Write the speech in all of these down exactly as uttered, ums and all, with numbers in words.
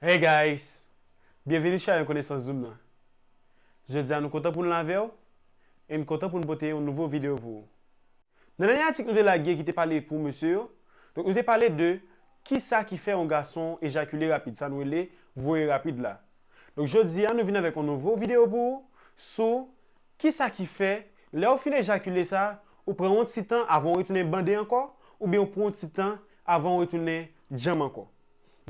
Hey guys! Byenvini sou chanèl Konesans Zoom nan. Jodi a nou kontan pou n la avè w e n kontan pou n pote yon nouvo videyo pou ou. Nan dènye atik nou te lage ki te pale pou mesye yo, donk nou te pale de kisa ki fè yon gason ejakile rapid, sa nou rele voye rapid la. Donk jodi a nou vin avèk yon nouvo videyo pou ou sou kisa ki fè lè w fin ejakile sa, ou pran yon ti tan avan w retounen bande ankò, oubyen w pran yon ti tan avan w retounen djanm ankò.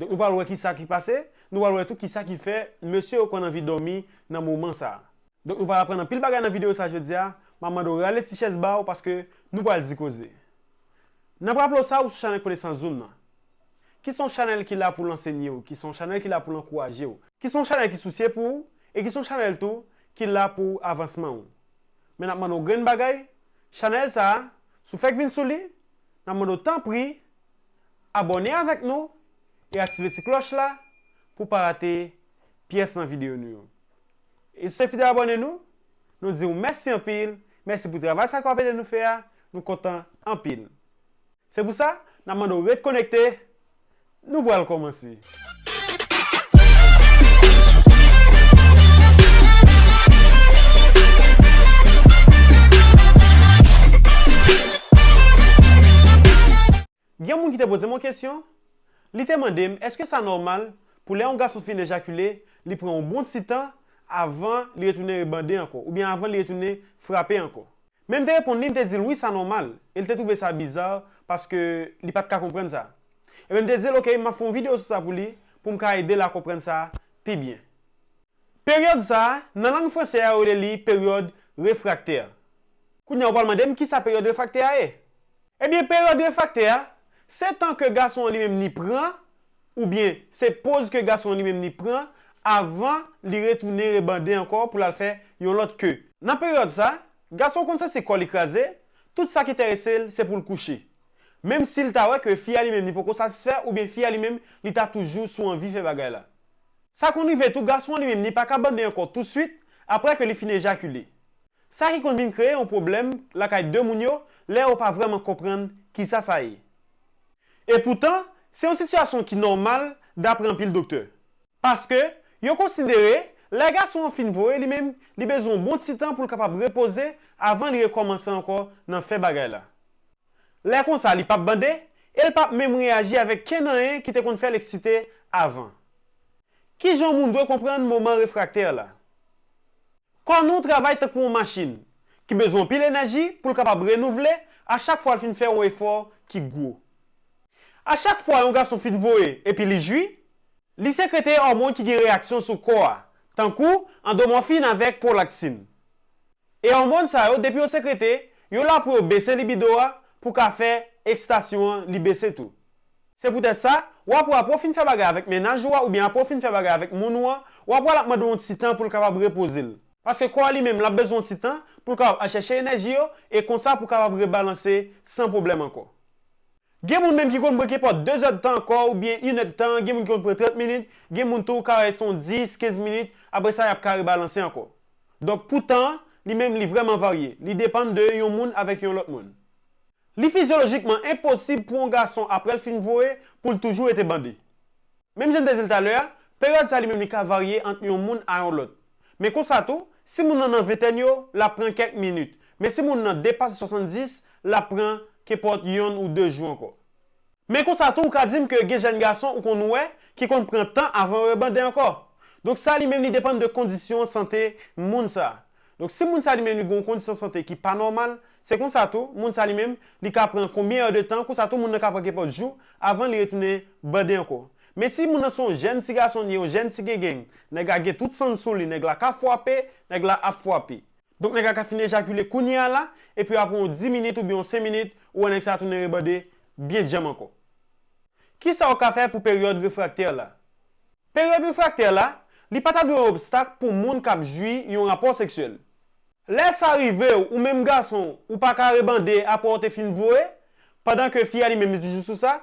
Donk nou pral wè kisa ki pase, nou pral wè tou kisa ki fè mesye yo konn anvi dòmi nan moman sa a. Donk nou pral aprann anpil bagay nan videyo sa jodi a, m ap mande w rale ti chèz ba w paske nou pral di koze. N ap raple w sa ou sou chanèl Konesans Zoom nan. Ki se yon chanèl ki la pou l ansenye w, ki se yon chanèl ki la pou l ankouraje w, ki se yon chanèl ki sousye pou ou, e ki se yon chanèl tou ki la pou avansman w. Men n ap mande w grenn bagay, chanèl sa a, si w fèk vin sou li, n ap mande w tanpri, abòne avèk nou e aktive ti klòch la pou w pa rate pyès nan videyo nou yo. E si w se fidèl abòne nou, nou di w mèsi anpil, mèsi pou travay sa ke w ap ede nou fè a, nou kontan anpil. Se pou sa, n ap mande w ret konekte, nou pral kòmanse. Gen moun ki te poze m yon kesyon, li te mande m èske sa nòmal pou lè yon gason fin ejakile, li pran yon bon ti tan avan li retounen rebande ankò, oubyen avan li retounen frape ankò. Men m te reponn li, m te di l wi, sa nòmal, e l te twouve sa biza paske li pa t ka konprann sa. Ebyen m te di l oke, m ap fè yon videyo sou sa pou li, pou m ka ede l a konprann sa pi byen. Peryòd sa a, nan lang franse a yo rele li peryòd refraktè. Kounye a ou pral mande m kisa peryòd refraktè a ye? Ebyen peryòd refraktè a, se tan ke gason an li menm li pran, oubyen se poz ke gason an li menm li pran avan li retounen rebande ankò pou l al fè yon lòt ke. Nan peryòd sa, gason an konn santi kò li kraze, tout sa ki enterese l se pou l kouche. Menm si l ta wè ke fi a li menm li poko satisfè oubyen fi a li menm li ta toujou sou anvi fè bagay la. Sa konn rive tou gason an li menm li pa ka bande ankò touswit apre ke li fin ejakile. Sa ki konn vin kreye yon pwoblèm lakay de moun yo lè yo pa vrèman konprann kisa sa ye. Epoutan, se yon sitiyasyon ki nòmal dapre anpil doktè. Paske, yo konsidere, lè gason an fin voye li menm, li bezwen yon bon ti tan pou l kapab repoze avan li rekòmanse ankò nan fè bagay la. Lè konsa, li p ap bande, e l p ap menm reyaji avèk kenn anyen ki te konn fè l eksite avan. Kijan yon moun dwe konprann moman refraktè la? Kò nou travay tankou yon machin ki bezwen anpil enèji pou l kapab renouvle a chak fwa l fin fè yon efò ki gwo. A chak fwa yon gason fin voye epi li jwi, li sekrete òmòn ki gen reyaksyon sou kò a, tankou andwomòfin avèk pwolaktin. E òmòn sa yo, depi yo sekrete, yo la pou yo bese libido a pou ka fè ekstasyon an li bese tou. Se poutèt sa, w ap wè apre w fin fè bagay avèk mennaj ou a oubyen apre w fin fè bagay avèk moun ou an, w ap wè l ap mande w yon ti tan pou l kapab repoze l. Paske kò a li menm l ap bezwen yon ti tan pou l kapab al chèche enèji yo e konsa pou kapab rebalanse san pwoblèm ankò. Gen moun menm ki konn pran kenpòt de zèdtan ankò oubyen inèdtan, gen moun ki konn pran trant minit, gen moun tou ou ka wè se yon dis, kenz minit, apre sa y ap ka rebalanse ankò. Donk pou tan an, li menm li vrèman varye, li depann de yon moun avèk yon lòt moun. Li fizyolojikman enposib pou yon gason apre l fin voye pou l toujou rete bande. Menm jan n te di l talè a, peryòd sa li menm li ka varye ant yon moun a yon lòt. Men konsa tou, si moun nan nan ventèn yo, l ap pran kèk minit. Men si moun nan depase swasanndis, l ap pran kenpòt yonn ou de jou ankò. Men konsa tou ou ka di m ke gen jèn gason ou konn wè ki konn pran tan avan yo rebande ankò. Donk sa li menm li depann de kondisyon sante moun sa. Donk si moun sa li menm li gen yon kondisyon sante ki pa nòmal, se konsa tou moun sa li menm li ka pran konbyen è de tan, konsa tou moun nan ka pran kenpòt jou avan li retounen bande ankò. Men si moun nan se yon jèn ti gason li ye, yon jèn ti gengeng, nèg la gen tout san l sou li, nèg la ka frape, nèg la ap frape. Donk nèg la ka fin ejakile kounye a la, epi apre yon dis minit oubyen yon senk minit, ou wè nèg sa tounen rebande byen djanm ankò. Kisa w ka fè pou peryòd refraktè la? Peryòd refraktè la, li pa ta dwe yon obstak pou moun k ap jwi yon rapò seksyèl. Lè sa rive w, ou menm gason, ou pa ka rebande apre w te fin voye, pandan ke fi a li menm li toujou sou sa,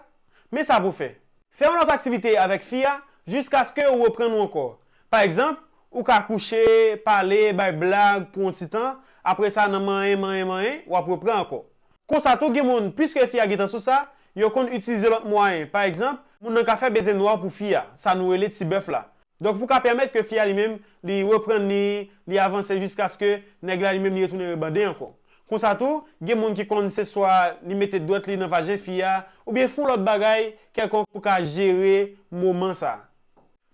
men sa pou w fè. Fè yon lòt aktivite avèk fi a jiskaske ou reprann ou ankò. Pa egzanp, ou ka kouche, pale, bay blag pou yon ti tan, apre sa nan manyen, manyen, manyen, w ap reprann ankò. Konsa tou gen moun, piske fi a gentan sou sa, yo konn itilize lòt mwayen. Pa egzanp, moun nan ka fè bezwen nwa pou fi a, sa nou rele ti bèf la. Donk pou ka pèmèt ke fi a li menm, li reprann li, li avanse jiskaske nèg la li menm li retounen rebande ankò. Konsa tou, gen moun ki konn se swa li mete dwèt li nan vajen fi a, oubyen fè yon lòt bagay kèlkonk pou ka jere moman sa.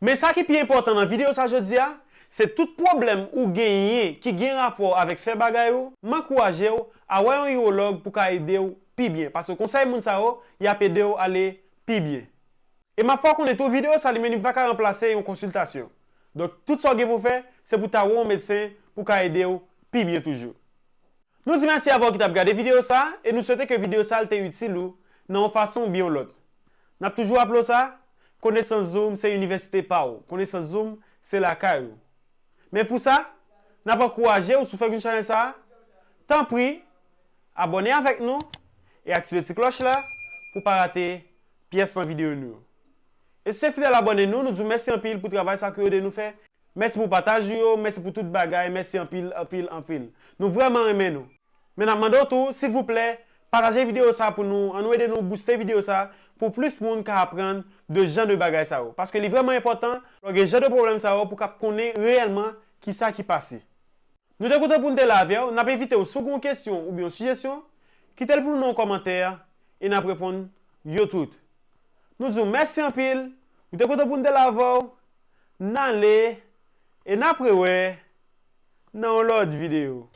Men sa ki pi enpòtan nan videyo sa jodi a, se tout pwoblèm ou genyen ki gen rapò avèk fè bagay ou, m ankouraje w a wè yon iwològ pou ka ede w pi byen, paske konsèy moun sa yo, y ap ede w ale pi byen. E m ap fè w konnen tou, videyo sa li menm li pa ka ranplase yon konsiltasyon. Donk, tout sa w gen pou w fè, se pou w ta wè yon medsen pou ka ede w pi byen toujou. Nou di mèsi avè w ki t ap gade videyo sa, e nou swete ke videyo sa te itil ou nan yon fason oubyen yon lòt. N ap toujou raple w sa, Konesans Zoom se inivèsite pa w, Konesans Zoom se lakay ou. Men pou sa, n ap ankouraje w si w fèk jwenn chanèl sa, tanpri, abòne avèk nou e aktive ti klòch la pou w pa rate pyès nan videyo nou yo. E si w se fidèl abòne nou, nou di w mèsi anpil pou travay sa ke w ede nou fè. Mèsi pou pataj ou yo, mèsi pou tout bagay, mèsi anpil, anpil, anpil. Nou vrèman renmen nou. Men n ap mande w tou, silvouplè, pataje videyo sa pou nou, ann nou ede nou booste videyo sa pou plis moun ka aprann de jan de bagay sa yo. Paske li vrèman enpòtan, lè w gen jan de pwoblèm sa yo pou w ka konnen reyèlman kisa ki pase. Nou te kontan pou n te la avè w, n ap envite w si w gen yon kesyon oubyen yon sijesyon, kite l pou nou nan yon kòmantè e n ap reponn yo tout. Nou di w mèsi anpil, nou te kontan pou n te la avè w, n ale e n ap rewè nan yon lòt videyo.